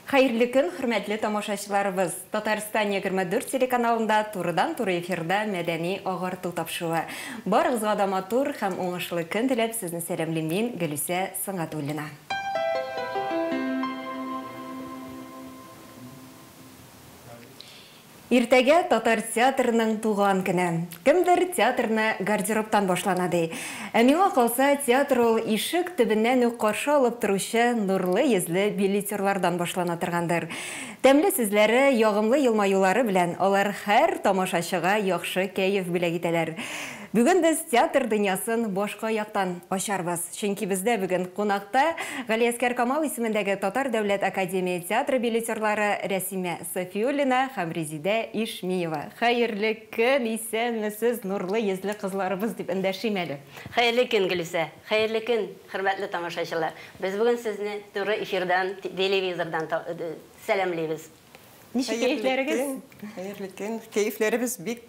Хәерле көн, хөрмәтле тамашачыларыбыз! Татарстан 24 телеканалында турыдан-туры эфирда мәдәни агарту тапшыруы. Барыгызга да матур һәм уңышлы көн теләп, сезне сәламлим мин, Гөлүсә Сөнгатуллина. Иртәгә татар театрының туган көне. Кемдер театрны гардеробтан башлана ди. Ә миңа калса, театр ул ишек төбеннән үк каршы алып торучы нурлы йөзле билетерлардан башлана торгандыр. Тәмле сүзләре, ягымлы елмаюлары белән алар һәр тамашачыга яхшы кәеф бүләк итәләр. Бүген без театр дөньясын башка яктан ачарбыз. Чөнки бездә бүген кунакта Галиәсгар Камал исемендәге Татар дәүләт академия театры билетерлары Рәсимә Сафиуллина һәм Резидә Ишмиева. Хәерле көн, исәнмесез, нурлы йөзле кызларыбыз дип эндәшим әле. Хәерле көн, Гөлүсә! Хәерле көн, хөрмәтле тамашачылар! Без бүген сезне туры эфирдан, телевизордан сәламлибез. Ничек кәефләрегез? Хәерле көн! Кәефләребез бик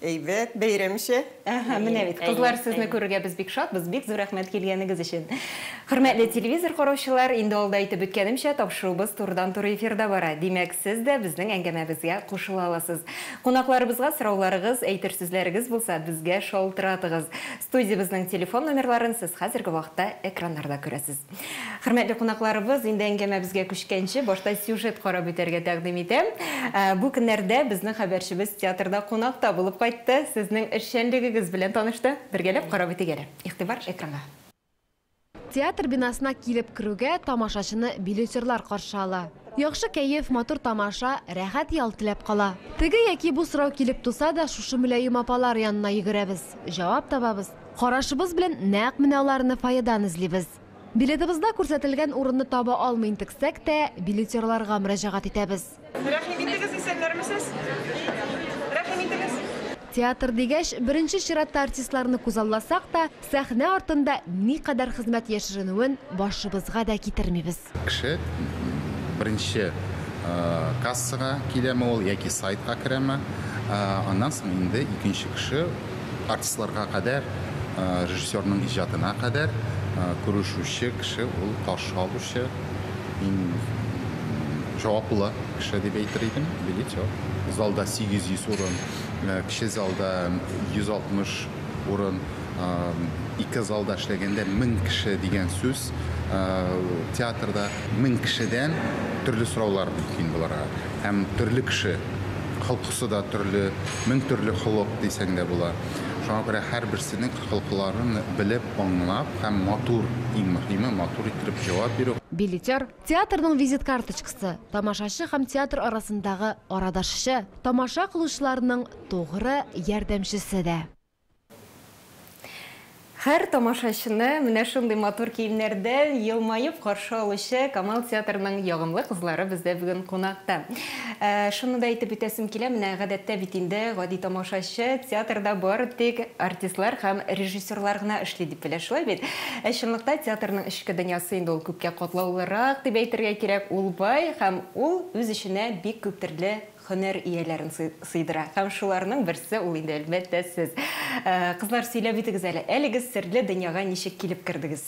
әйбәт, бәйрәмчә. Әһә, менә бит, кызлар, сезне күрергә без бик шатбыз, бик зур рәхмәт килгәнегез өчен. Хөрмәтле телевизор караучылар, инде алда әйтеп үткәнемчә, тапшыруыбыз турыдан-туры эфирда бара. Димәк, сез дә безнең әңгәмәбезгә кушыла аласыз. Кунакларыбызга сорауларыгыз, әйтер сүзләрегез булса, безгә шалтыратыгыз. Студиябезнең телефон номерларын сез хәзерге вакытта экраннарда күрәсез. Хөрмәтле кунакларыбыз, инде әңгәмәбезгә күчкәнче, башта сюжет карап үтәргә тәкъдим итәм. Бу көннәрдә безнең хәбәрчебез театрда кунакта булып кайтты, сезнең эшчәнлегегез белән танышты. Бергәләп карап үтик әле. Игътибар экранга. Театр бинасына килеп керүгә тамашачыны билетерлар каршы ала. Яхшы кәеф, матур тамаша, рәхәт ял теләп кала. Теге яки бу сорау килеп туса да, шушы мөлаем апалар янына йөгерәбез. Җавап табабыз. Карашыбыз белән нәкъ менә аларны фойедан эзлибез. Билетыбызда күрсәтелгән урынны таба алмый интексәк тә, билетерларга мөрәҗәгать итәбез. Рәхим итегез, исәннәрмесез? Рәхим итегез. Театр дигәч, беренче чиратта артистларны күзалласак та, сәхнә артында никадәр хезмәт яшеренүен башыбызга да китермибез. Кеше беренче кассага киләме ул яки сайтка керәме, аннан соң инде икенче кеше артистларга кадәр, режиссерның иҗатына кадәр күрешүче кеше ул каршы алучы иң җаваплы кеше дип әйтер идем, билетер. Залда 800 урын, кече залда 160 урын, ике залда эшләгәндә 1000 кеше дигән сүз. Театрда 1000 кешедән төрле сораулар мөмкин булырга. Һәм төрле кеше, холкысы да төрле, 1000 төрле холык дисәң дә була. Шуңа күрә һәрберсенең холкыларын белеп, аңлап һәм матур, иң мөһиме, матур иттереп җавап бирү. Билетер, театрның визит карточкасы, тамашачы һәм театр арасындагы арадашчы, тамаша кылучыларның тугры ярдәмчесе дә. Һәр тамашачыны менә шундый матур киемнәрдән елмаеп каршы алучы Камал театрының ягымлы кызлары бездә бүген кунакта. Шуны да әйтеп үтәсем килә, менә гадәттә бит инде гади тамашачы театрда бары тик артистлар һәм режиссерлар гына эшли дип белә, шулай бит? Ә чынлыкта театрның эчке дөньясы инде ул күпкә катлаулырак дип әйтергә кирәк, ул бай һәм ул үз эченә бик күп төрле һөнәр ияләрен сыйдыра. Һәм шуларның берсе ул инде, әлбәттә, сез. Кызлар, сөйләп үтегез әле, әлеге серле дөньяга ничек килеп кердегез?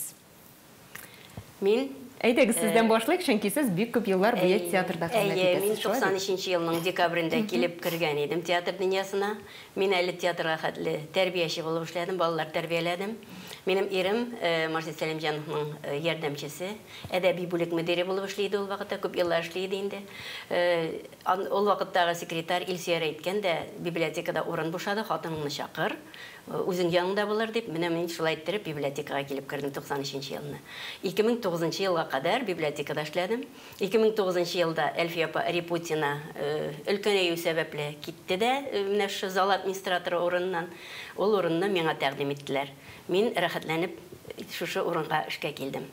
Мин Әйдәгез, сездән башлыйк, чөнки сез бик күп еллар буе театрда хезмәт Әйе, мин итәсез, шулай бит? 93 елның декабрендә килеп кергән идем театр дөньясына. Мин әле театрга хәтле тәрбияче булып эшләдем, балалар тәрбияләдем. Минем ирем Марсель Сәлимҗановның ярдәмчесе, әдәби бүлек мөдире булып эшли иде ул вакытта, күп еллар эшли иде инде. Ул вакыттагы секретарь Илсөяр әйткән дә, библиотекада урын бушады, хатыныңны чакыр, үзең яныңда булыр дип, менә мин шулай иттереп библиотекага килеп кердем 93 елны. 2009 елга кадәр библиотекада эшләдем. 2009 елда Әлфия апа Репутина өлкәнәю сәбәпле китте дә, менә шушы зал администраторы урыныннан, ул урынны миңа тәкъдим иттеләр. Мин рәхәтләнеп шушы урынга эшкә килдем.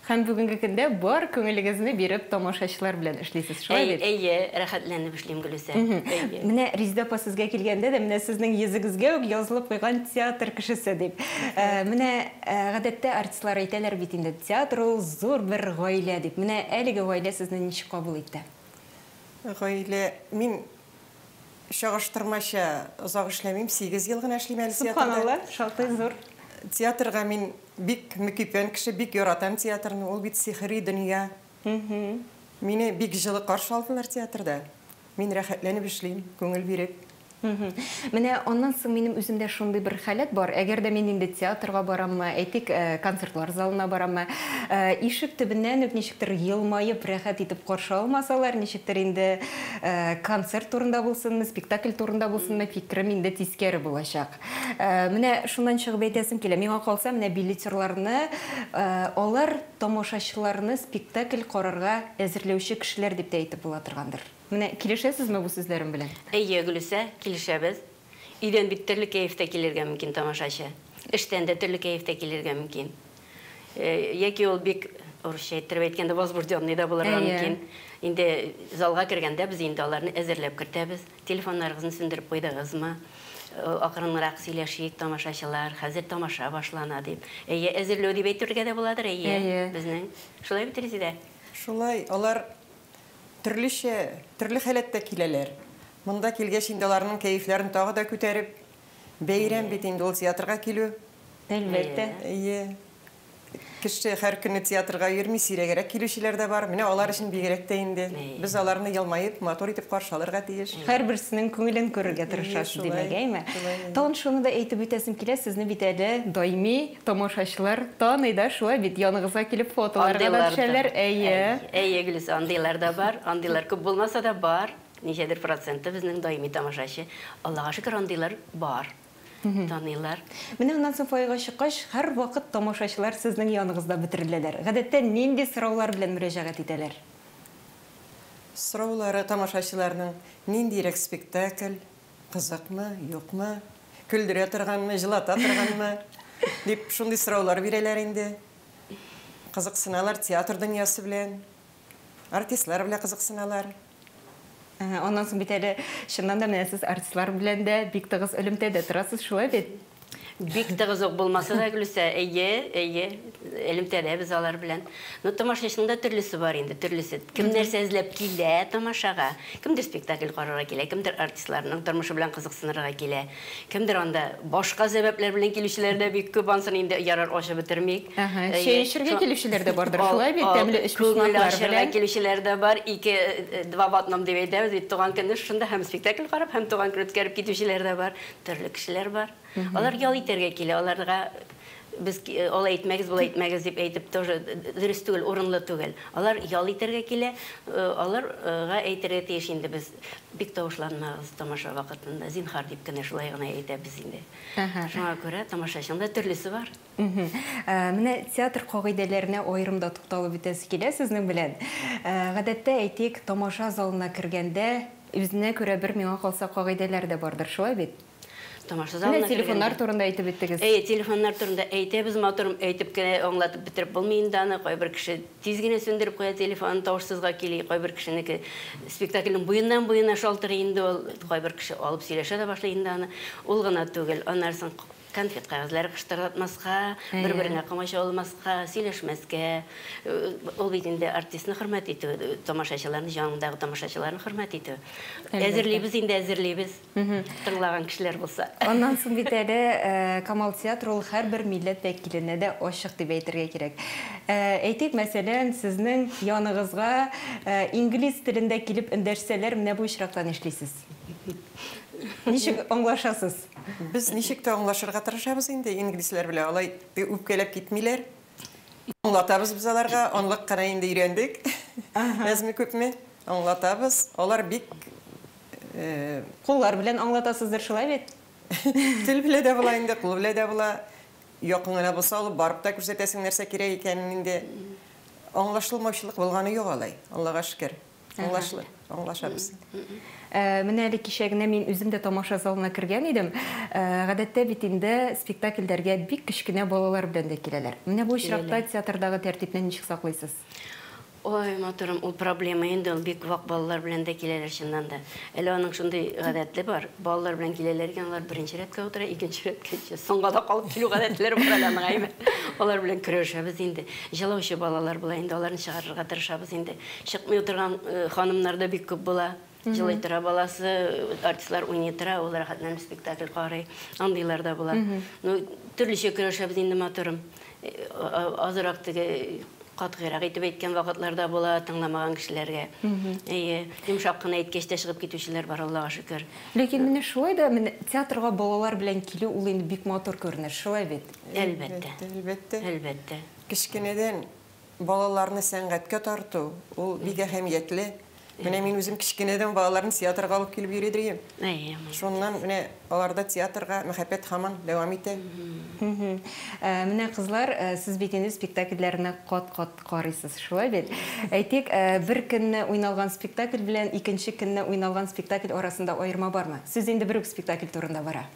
Һәм бүгенге көндә бар күңелегезне биреп тамашачылар белән эшлисез, шулай бит? Әйе, рәхәтләнеп эшлим, Гөлүсә. Әйе. Менә Резидә апа, сезгә килгәндә дә, менә сезнең йөзегезгә үк язылып куйган театр кешесе дип. Менә гадәттә артистлар әйтәләр бит инде, театр ул зур бер гаилә дип. Менә әлеге гаилә сезне ничек кабул итте? Гаилә, мин чагыштырмача озак эшләмим, 8 ел гына эшлим әле театрда. Субханалла, шактый зур. Театрга мин бик мөкиббән кеше, бик яратам театрны. Ул бит сихри дөнья. Мине бик җылы каршы алдылар театрда. Мин рәхәтләнеп эшлим, күңел биреп. Менә аннан соң минем үземдә шундый бер халәт бар. Әгәр дә мин инде театрга бараммы, әйтик, концертлар залына бараммы, ишек төбеннән үк ничектер елмаеп, рәхәт итеп каршы алмасалар, ничектер инде концерт турында булсынмы, спектакль турында булсынмы, фикерем инде тискәре булачак. Менә шуннан чыгып әйтәсем килә. Миңа калса, менә билетерларны, алар тамашачыларны спектакль карарга әзерләүче кешеләр дип тә әйтеп була торгандыр. Менә килешәсезме бу сүзләрем белән? Әйе, Гөлүсә, килешәбез. Өйдән бит төрле кәефтә килергә мөмкин тамашачы. Эштән дә төрле кәефтә килергә мөмкин. Яки ул бик, урысча иттереп әйткәндә, возбужденный да булырга мөмкин. Инде залга кергәндә без инде аларны әзерләп кертәбез. Телефоннарыгызны сүндереп куйдыгызмы? Акрынрак сөйләшик, тамашачылар, хәзер тамаша башлана дип. Әйе, әзерләү дип әйтергә дә буладыр, әйе, безнең. Шулай бит, Резидә? Шулай, алар төрлечә, төрле халәттә киләләр. Монда килгәч инде аларның кәефләрен тагы да күтәреп, бәйрәм бит инде ул театрга килү. Әлбәттә. Әйе. Кеше һәр көнне театрга йөрми, сирәгрәк килүчеләр дә бар. Менә алар өчен бигрәк тә инде. Без аларны елмаеп, матур итеп каршы алырга тиеш. Һәрберсенең күңелен күрергә тырышасыз, димәк, әйме? Тагын шуны да әйтеп үтәсем килә, сезне бит әле даими тамашачылар таный да, шулай бит, яныгызга килеп фотоларга да төшәләр. Әйе. Әйе, Гөлүсә, андыйлар да бар. Андыйлар күп булмаса да бар. Ничәдер проценты безнең даими тамашачы. Аллага шөкер, андыйлар бар. Таныйлар. Менә аннан соң фойега чыккач, һәрвакыт тамашачылар сезнең яныгызда бөтереләләр. Гадәттә нинди сораулар белән мөрәҗәгать итәләр? Сораулары тамашачыларның ниндирәк спектакль, кызыкмы, юкмы, көлдерә торганмы, җылата торганмы дип шундый сораулар бирәләр инде. Кызыксыналар театр дөньясы белән, артистлар белән кызыксыналар. Аннан соң бит әле чыннан да менә сез артистлар белән дә бик тыгыз элемтәдә торасыз, шулай бит? Бик тыгыз ук булмаса да, Гөлүсә, әйе, әйе, элемтәдә без алар белән. Но тамашачының да төрлесе бар инде, төрлесе. Кем нәрсә эзләп килә тамашага, кемдер спектакль карарга килә, кемдер артистларның тормышы белән кызыксынырга килә, кемдер анда башка сәбәпләр белән килүчеләр дә бик күп, ансын инде ярар ачып бетермик. Чәй эчәргә килүчеләр дә бардыр, шулай бит, тәмле өчпочмаклар белән. Килүчеләр дә бар, ике, два в одном дип әйтәбез бит, туган көнне шунда һәм спектакль карап, һәм туган көн үткәреп китүчеләр дә бар, төрле кешеләр бар. Алар ял итәргә килә, аларга без алай әйтмәгез, болай әйтмәгез дип әйтеп тоже дөрес түгел, урынлы түгел. Алар ял итәргә килә, аларга әйтергә тиеш инде без бик тавышланмагыз тамаша вакытында, зинһар дип кенә шулай гына әйтәбез инде. Шуңа күрә тамашачының да төрлесе бар. Менә театр кагыйдәләренә аерым да тукталып үтәсе килә сезнең белән. Гадәттә әйтик, тамаша залына кергәндә үзенә күрә бер миңа калса кагыйдәләр дә бардыр, шулай бит? Тамаша залына Менә телефоннар турында әйтеп үттегез. Әйе, телефоннар турында әйтәбез, матурым әйтеп кенә аңлатып бетереп булмый инде аны. Кайбер кеше тиз генә сүндереп куя телефонын, тавышсызга кили, кайбер кешенеке спектакльнең буеннан буена шалтырый инде ул, кайбер кеше алып сөйләшә дә башлый инде аны. Ул гына түгел, аннан соң конфет кәгазьләре кыштырдатмаска, бер-береңә комачауламаска, сөйләшмәскә. Ул бит инде артистны хөрмәт итү, тамашачыларны, җанындагы тамашачыларны хөрмәт итү. Әзерлибез инде, әзерлибез. Тыңлаган кешеләр булса. Аннан соң бит әле Камал театры ул һәрбер милләт вәкиленә дә ачык дип әйтергә кирәк. Әйтик, мәсәлән, сезнең яныгызга инглиз телендә килеп эндәшсәләр, менә бу очракта нишлисез? Ничек аңлашасыз? Без ничек тә аңлашырга тырышабыз инде инглизләр белән. Алай үпкәләп китмиләр. Аңлатабыз без аларга, анлык кына инде өйрәндек. Әзме күпме аңлатабыз. Алар бик куллар белән аңлатасыздыр, шулай бит? Тел белә дә була инде, кул белә дә була. Якын гына булса алып барып та күрсәтәсең нәрсә кирәк икәнен инде. Аңлашылмаучылык булганы юк алай, Аллага шөкер. Аңлашылыр, аңлашабыз. Менә әле кичә генә мин үзем дә тамаша залына кергән идем. Гадәттә бит инде спектакльләргә бик кечкенә балалар белән дә киләләр. Менә бу очракта театрдагы тәртипне ничек саклыйсыз? Ой, матурым, ул проблема инде, ул бик вак балалар белән дә киләләр чыннан да. Әле аның шундый гадәтле бар. Балалар белән киләләр икән, алар беренче рәткә утыра, икенче рәткә, соңга да калып килү гадәтләре бар әле аның, әйме. Алар белән көрәшәбез инде. Җылаучы балалар була инде, аларны чыгарырга тырышабыз инде. Чыкмый утырган ханымнар да бик күп була. Җылый тора баласы, артистлар уйный тора, ул рәхәтләнеп спектакль карый. Андыйлар да була. Ну, төрлечә көрәшәбез инде, матурым. Азрак теге Катгыйрак итеп әйткән вакытлар да була, тыңламаган кешеләргә. Әйе, йомшак кына әйткәч тә чыгып китүчеләр бар, Аллага шөкер. Ләкин менә шулай да менә театрга балалар белән килү ул инде бик матур күренеш, шулай бит? Әлбәттә. Әлбәттә. Әлбәттә. Кечкенәдән балаларны сәнгатькә тарту, ул бик әһәмиятле. Менә мин үзем кечкенәдән балаларны театрга алып килеп йөри идем. Әйе. Шуннан менә аларда театрга мәхәббәт һаман дәвам итә. Менә, кызлар, сез бит инде спектакльләрне кат-кат карыйсыз, шулай бит? Әйтик, бер көнне уйналган спектакль белән икенче көнне уйналган спектакль арасында аерма бармы? Сүз инде бер үк спектакль турында бара.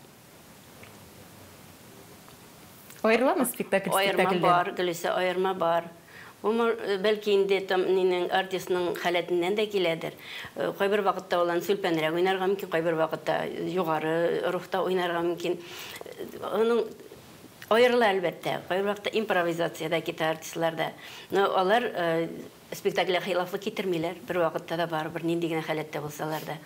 Аерыламы спектакль Аерма спектакльдән? бар, Гөлүсә, аерма бар. Бу бәлки инде там нинең артистның халәтеннән дә киләдер. Кайбер вакытта ул аны сүлпәнрәк уйнарга мөмкин, кайбер вакытта югары рухта уйнарга мөмкин. Аның аерыла әлбәттә. Кайбер вакытта импровизация дә китә артистларда. Но алар спектакльгә хилафлык китермиләр. Бер вакытта да барыбер нинди генә халәттә булсалар да.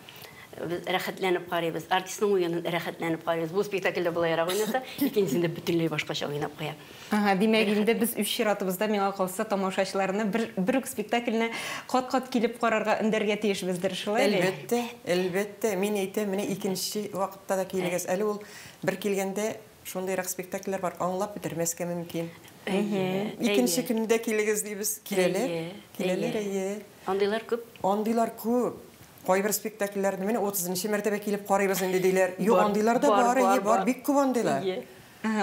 Без рәхәтләнеп карыйбыз. Артистның уенын рәхәтләнеп карыйбыз. Бу спектакльдә болайрак уйнаса, икенчесендә бөтенләй башкача уйнап куя. Ага, димәк, инде без үз чиратыбызда, миңа калса, тамашачыларны бер, бер үк спектакльне кат-кат килеп карарга өндәргә тиешбездер, шулай бит? Әлбәттә, әлбәттә. Мин әйтәм, менә икенче вакытта да килегез. Әле ул бер килгәндә шундыйрак спектакльләр бар, аңлап бетермәскә мөмкин. Әйе, Икенче әйе. көндә килегез дибез. Киләләр, Әйе, киләләр, әйе. әйе. Андыйлар күп. Андыйлар күп. Кайбер спектакльләрне менә 30 мәртәбә килеп карыйбыз инде диләр. Юк, Бар, андыйлар да бар, бар, әйе, бар, бар, бар. бик күп андыйлар. Әйе.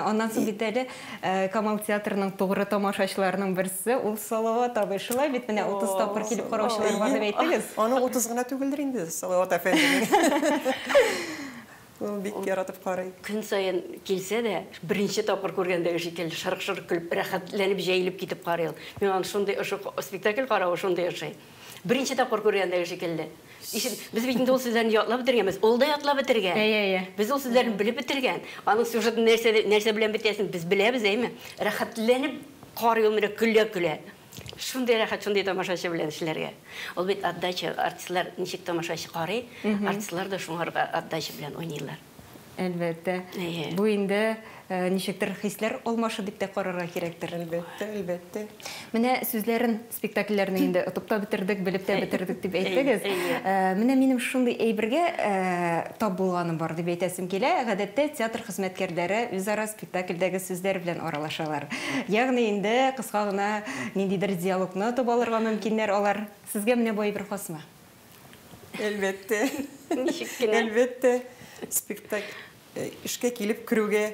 Аннан соң бит әле Камал театрының тугры тамашачыларының берсе ул Салават абый. Шулай бит, менә 30 тапкыр килеп караучылар бар дип әйттегез. Аның 30 гына түгелдер инде, Салават әфәнденең. Ул бик яратып карый. Көн саен килсә дә, беренче тапкыр күргәндәге шикелле шырык-шырык көлеп, рәхәтләнеп җәелеп китеп карый ул. Миңа аның шундый ошый, спектакль каравы шундый ошый. Беренче тапкыр күргәндәге шикелле. Ишет, без бит инде ул сүзләрне ятлап бетергәнбез. Ул да ятлап бетергән. Әйе, әйе. Без ул сүзләрне белеп бетергән. Аның сюжеты нәрсә, нәрсә белән бетәсен без беләбез, әйме? Рәхәтләнеп карый ул менә көлә-көлә. Шундый рәхәт, шундый тамашачы белән эшләргә. Ул бит отдача, артистлар ничек тамашачы карый, артистлар да шуңарга отдача белән уйныйлар. Әлбәттә. Әйе. Бу инде ничектер хисләр алмашы дип тә карарга кирәктер. Әлбәттә, әлбәттә. Менә сүзләрен спектакльләрне инде отып та бетердек, белеп тә бетердек дип әйттегез. Әйе. Менә минем шундый әйбергә тап булганым бар дип әйтәсем килә. Гадәттә театр хезмәткәрләре үзара спектакльдәге сүзләр белән аралашалар. Ягъни инде кыска гына ниндидер диалогны отып алырга мөмкиннәр алар. Сезгә менә бу әйбер хасмы? Әлбәттә. Ничек кенә? Әлбәттә. Спектакль эшкә килеп керүгә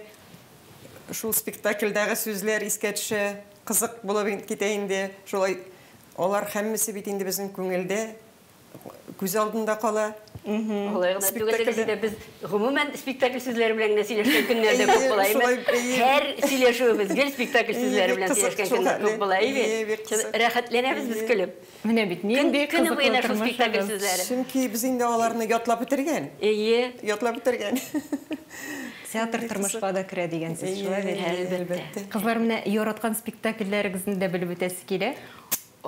шул спектакльдәге сүзләр искә төшә, кызык булып китә инде. Шулай алар һәммәсе бит инде безнең күңелдә, күз алдында кала. Алай гына түгел, Спектакльдә- Резидә, без гомумән спектакль сүзләре белән генә сөйләшкән көннәр дә күп Әйе, була, әйме? шулай, әйе. Һәр сөйләшүебез гел спектакль сүзләре Әйе, белән кызык сөйләшкән шул көннәр күп хәтле. була, әйе? Әйе, бик кызык. Рәхәтләнәбез без Әйе. көлеп. Менә бит нинди Көн, көне кызыклы буена шул спектакль тормышыбыз. сүзләре. Чөнки без инде аларны ятлап бетергән. Әйе. Ятлап бетергән. Театр тормышка да керә дигән сүз, шулай бит? Әлбәттә. Кызлар, менә яраткан спектакльләрегезне дә белеп үтәсе килә.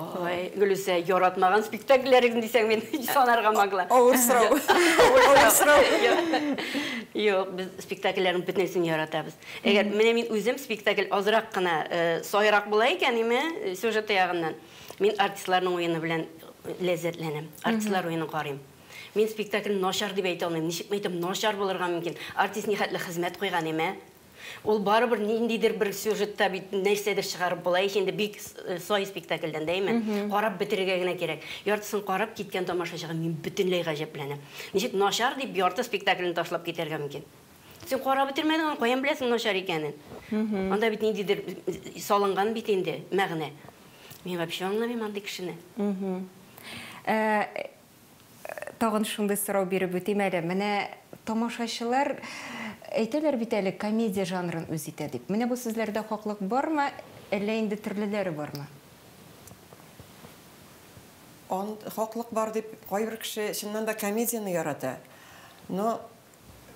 Ой, Гөлүсә, яратмаган спектакльләрегезне дисәң, мин санарга могла. Авыр сорау. Авыр сорау. Юк, без спектакльләрнең бөтенесен яратабыз. Әгәр менә мин үзем спектакль азрак кына сайрак була икән, име, сюжеты ягыннан, мин артистларның уены белән ләззәтләнәм. Артистлар уенын карыйм. Мин спектакль начар дип әйтә алмыйм. Ничек әйтәм, начар булырга мөмкин. Артист нихәтле хезмәт куйган, име? Ул барыбер ниндидер бер сюжетта бит нәрсәдер чыгарып була ич инде бик сай спектакльдән, дәйме? Карап бетерергә генә кирәк. Яртысын карап киткән тамашачыга мин бөтенләй гаҗәпләнәм. Ничек начар дип ярты спектакльне ташлап китәргә мөмкин? Син карап бетермәдең, аны каян беләсең начар икәнен? Анда бит ниндидер салынган бит инде мәгънә. Мин вообще аңламыйм андый кешене. Тагын шундый сорау биреп үтим әле. Менә тамашачылар әйтәләр бит әле комедия жанрын үз итә дип. Менә бу сүзләрдә хаклык бармы, әллә инде төрлеләре бармы? Хаклык бар дип кайбер кеше чыннан да комедияне ярата. Но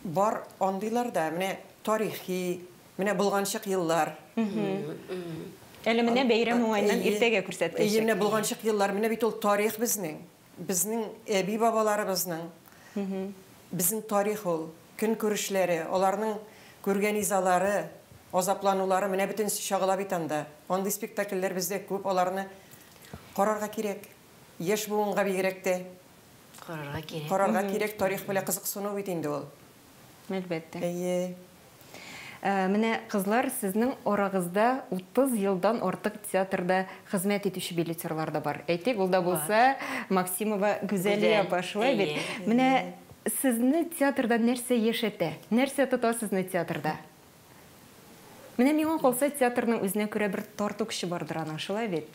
бар андыйлар да, менә тарихи, менә булганчык еллар. Әле менә бәйрәм уңаеннан Әйе. иртәгә Әйе, күрсәтеләчәк. менә булганчык еллар, менә бит ул тарих безнең. Безнең әби бабаларыбызның. Безнең тарих ул, көн күрешләре, аларның күргән изалары, Азапланулары менә бөтенесе чагыла бит анда. Андый спектакльләр бездә күп, аларны карарга кирәк. Яшь буынга бигрәк тә. Карарга кирәк. Карарга кирәк, тарих белән кызыксыну бит инде ул. Әлбәттә. Әйе. Менә, кызлар, сезнең арагызда 30 елдан артык театрда хезмәт итүче билетерлар да бар. Әйтик, ул да булса Максимова Гүзәлия апа, шулай бит? Менә сезне театрда нәрсә яшәтә? Нәрсә тота сезне театрда? Менә миңа калса, театрның үзенә күрә бер тарту көче бардыр аның, шулай бит?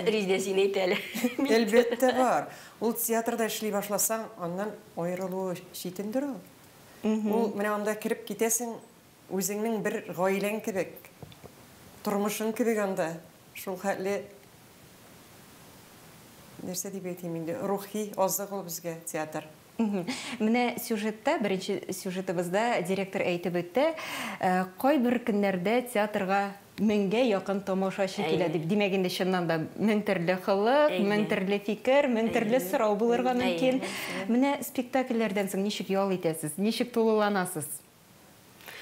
Резидә, син әйт әле. Әлбәттә бар. Ул театрда эшли башласаң, аннан аерылуы читендер ул. Ул менә анда кереп китәсең, үзеңнең бер гаиләң кебек, тормышың кебек анда. Шул хәтле нәрсә дип әйтим инде, рухи азык ул безгә театр. Менә сюжетта, беренче сюжетыбызда директор әйтеп үтте, кайбер көннәрдә театрга меңгә якын тамашачы килә дип. Димәк, инде чыннан да мең төрле холык, мең төрле фикер, мең төрле сорау булырга мөмкин. Менә спектакльләрдән соң ничек ял итәсез, ничек тулыланасыз?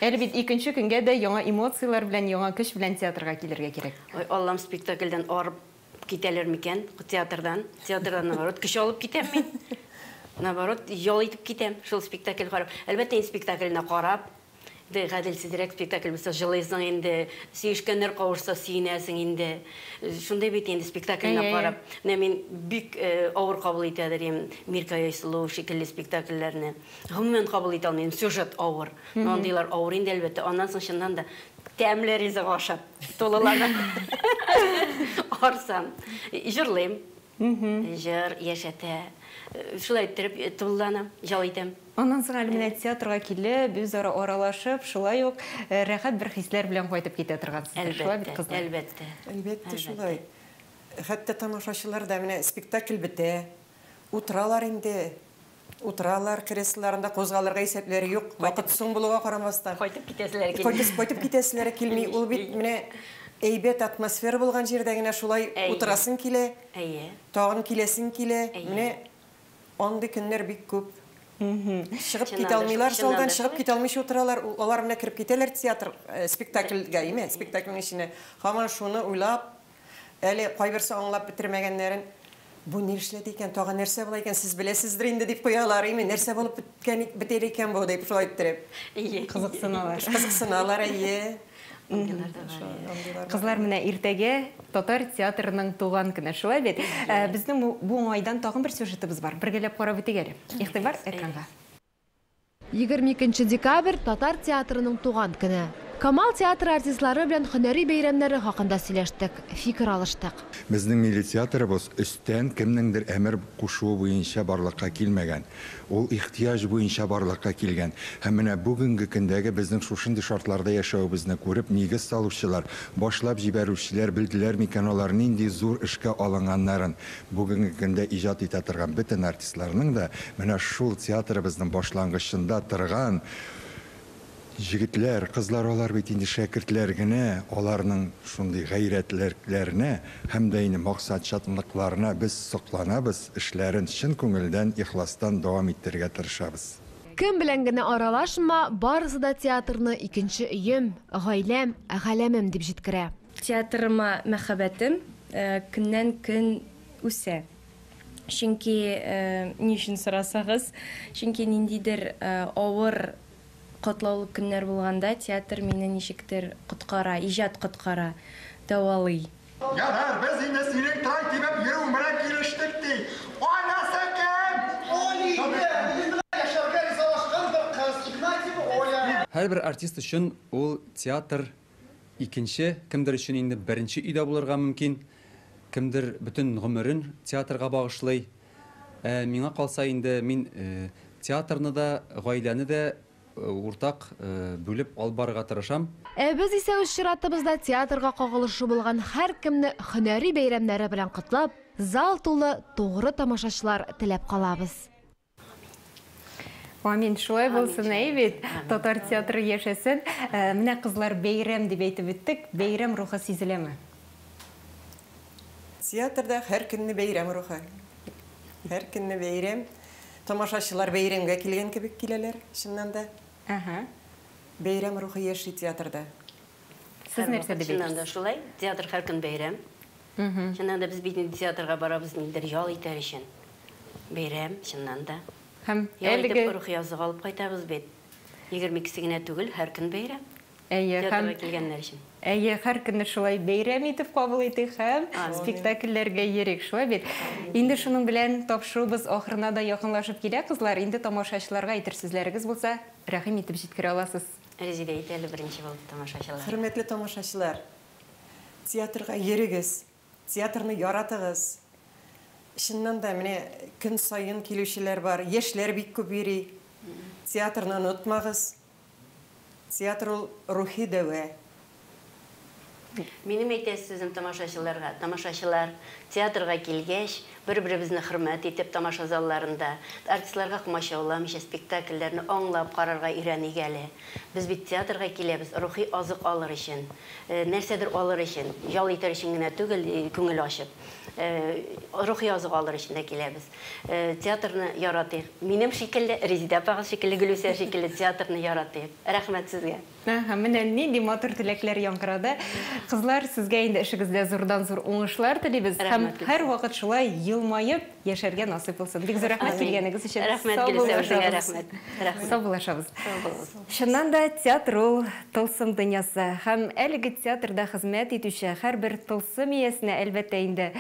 Әле бит икенче көнгә дә яңа эмоцияләр белән, яңа көч белән театрга килергә кирәк. Ой, Аллам, спектакльдән арып китәләр микән театрдан? Театрдан, наоборот, көч алып китәм мин. Наоборот, ял итеп китәм, шул спектакль карап. Әлбәттә, инде спектакльне карап, инде гаделсезрәк спектакль булса, җылыйсың инде, сөешкәннәр кавышса, сөенәсең инде. Шундый бит инде спектакльне карап. Менә мин бик авыр кабул итәдер идем Миркая Айсылу шикелле спектакльләрне. Гомумән кабул итә алмыйм, сюжет авыр. Андыйлар авыр инде, әлбәттә. Аннан соң чыннан да тәмле ризык ашап, тулыланып арсам, җырлыйм. Җыр яшәтә. Шулай иттереп тулыланам, ял итәм. Аннан соң әле менә театрга килеп, үзара аралашып, шулай ук рәхәт бер хисләр белән кайтып китә торгансыздыр. Шулай бит, кызлар? Әлбәттә. Әлбәттә, шулай. Хәтта тамашачылар да менә спектакль бетә, утыралар инде. Утыралар креслоларында, кузгалырга исәпләре юк. Вакыт соң булуга карамастан. Кайтып китәселәре килми. Кайтып китәселәре килми. Ул бит менә әйбәт атмосфера булган җирдә генә шулай утырасың килә. Тагын киләсең килә. Менә андый көннәр бик күп. Чыгып китә алмыйлар, залдан чыгып китә алмыйча утыралар. Алар менә кереп китәләр театр спектакльгә, име, спектакльнең эченә. Һаман шуны уйлап, әле кайберсе аңлап бетермәгәннәрен, бу ни эшләде икән, тагын нәрсә була икән, сез беләсездер инде дип куялар, име, нәрсә булып беткән, бетер икән бу дип шулай иттереп. Кызыксыналар. Кызыксыналар, әйе. Кызлар, менә иртәгә татар театрының туган көне, шулай бит? Безнең бу уңайдан тагын бер сюжетыбыз бар. Бергәләп карап үтик әле. Игътибар экранга. 22 декабрь татар театрының туган көне. Камал театры артистлары белән һөнәри бәйрәмнәре хакында сөйләштек, фикер алыштык. Безнең милли театрыбыз өстән кемнеңдер әмер кушуы буенча барлыкка килмәгән. Ул ихтыяҗ буенча барлыкка килгән. Һәм менә бүгенге көндәге безнең шушындый шартларда яшәвебезне күреп, нигез салучылар, башлап җибәрүчеләр белделәр микән алар нинди зур эшкә алынганнарын. Бүгенге көндә иҗат итә торган бөтен артистларның да менә шул театрыбызның башлангычында торган җегетләр, кызлар, алар бит инде шәкертләр генә, аларның шундый гайрәтләренә һәм дә инде максатчанлыкларына без сокланабыз, эшләрен чын күңелдән, ихластан дәвам иттерергә тырышабыз. Кем белән генә аралашма, барысы да театрны икенче өем, гаиләм, галәмем дип җиткерә. Театрыма мәхәббәтем көннән көн үсә. Чөнки ни өчен сорасагыз, чөнки ниндидер авыр катлаулы көннәр булганда театр мине ничектер коткара, иҗат коткара, дәвалый. Ярар, без инде синең тай тибеп йөрүең белән килештек ди. Анасы кем? Оля! Яшәргә ризалашкан бер кыз, Игнатьева Оля. Һәрбер артист өчен ул театр икенче, кемдер өчен инде беренче өйдә булырга мөмкин, кемдер бөтен гомерен театрга багышлый. Миңа калса инде мин театрны да, гаиләне дә уртак бүлеп алып барырга тырышам. Ә без исә үз чиратыбызда театрга кагылышы булган һәркемне һөнәри бәйрәмнәре белән котлап, зал тулы тугры тамашачылар теләп калабыз. Амин, шулай булсын, әй бит. Татар театры яшәсен. Менә кызлар бәйрәм дип әйтеп үттек. Бәйрәм рухы сизеләме? Театрда һәр көнне бәйрәм рухы. Һәр көнне бәйрәм. Тамашачылар бәйрәмгә килгән кебек киләләр, чыннан да. Бәйрәм рухы яши театрда. Сез нәрсә дип Чыннан да шулай, театр һәр көн бәйрәм. Чыннан да без бит инде театрга барабыз ниндидер ял итәр өчен. Бәйрәм, чыннан да. Һәм Ял итеп әлеге рухи азык алып кайтабыз бит. 22-се генә түгел, һәр көн бәйрәм. Әйе, һәм Театрга килгәннәр өчен. Әйе, һәр көнне шулай бәйрәм итеп кабул итик һәм спектакльләргә йөрик, шулай бит? Инде шуның белән тапшыруыбыз ахырына да якынлашып килә, кызлар. Инде тамашачыларга әйтер сүзләрегез булса, рәхим итеп җиткерә аласыз. Резидә әйт әле беренче булып тамашачыларга. Хөрмәтле тамашачылар, театрга йөрегез, театрны яратыгыз. Чыннан да, менә көн саен килүчеләр бар, яшьләр бик күп йөри. Театрны онытмагыз. Театр ул рухи дәва. Минем әйтәсе сүзем тамашачыларга, тамашачылар, театрга килгәч, бер-беребезне хөрмәт итеп тамаша залларында, артистларга комачауламыйча спектакльләрне аңлап карарга өйрәник әле. Без бит театрга киләбез рухи азык алыр өчен, нәрсәдер алыр өчен, ял итәр өчен генә түгел, күңел ачып. Рухи азык алыр өчен дә киләбез. Театрны яратыйк. Минем шикелле, Резидә апагыз шикелле, Гөлүсә шикелле театрны яратыйк. Рәхмәт сезгә. Әһә, менә нинди матур теләкләр яңгырады. Кызлар, сезгә инде эшегездә зурдан-зур уңышлар телибез һәм һәрвакыт шулай елмаеп яшәргә насыйп булсын. Бик зур рәхмәт килгәнегез өчен. Рәхмәт, Гөлүсә, үзеңә рәхмәт. Рәхмәт. Саубуллашабыз. Чыннан да, театр ул тылсым дөньясы. Һәм әлеге театрда хезмәт итүче һәрбер тылсым иясенә, әлбәттә инде,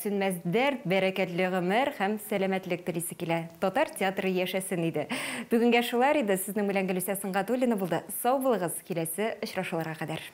сүнмәс дәрт, бәрәкәтле гомер һәм сәламәтлек телисе килә. Татар театры яшәсен иде. Бүгенгә шулар иде. Сезнең белән Гөлүсә Сөнгатуллина булды. Сау булыгыз, киләсе очрашуларга кадәр.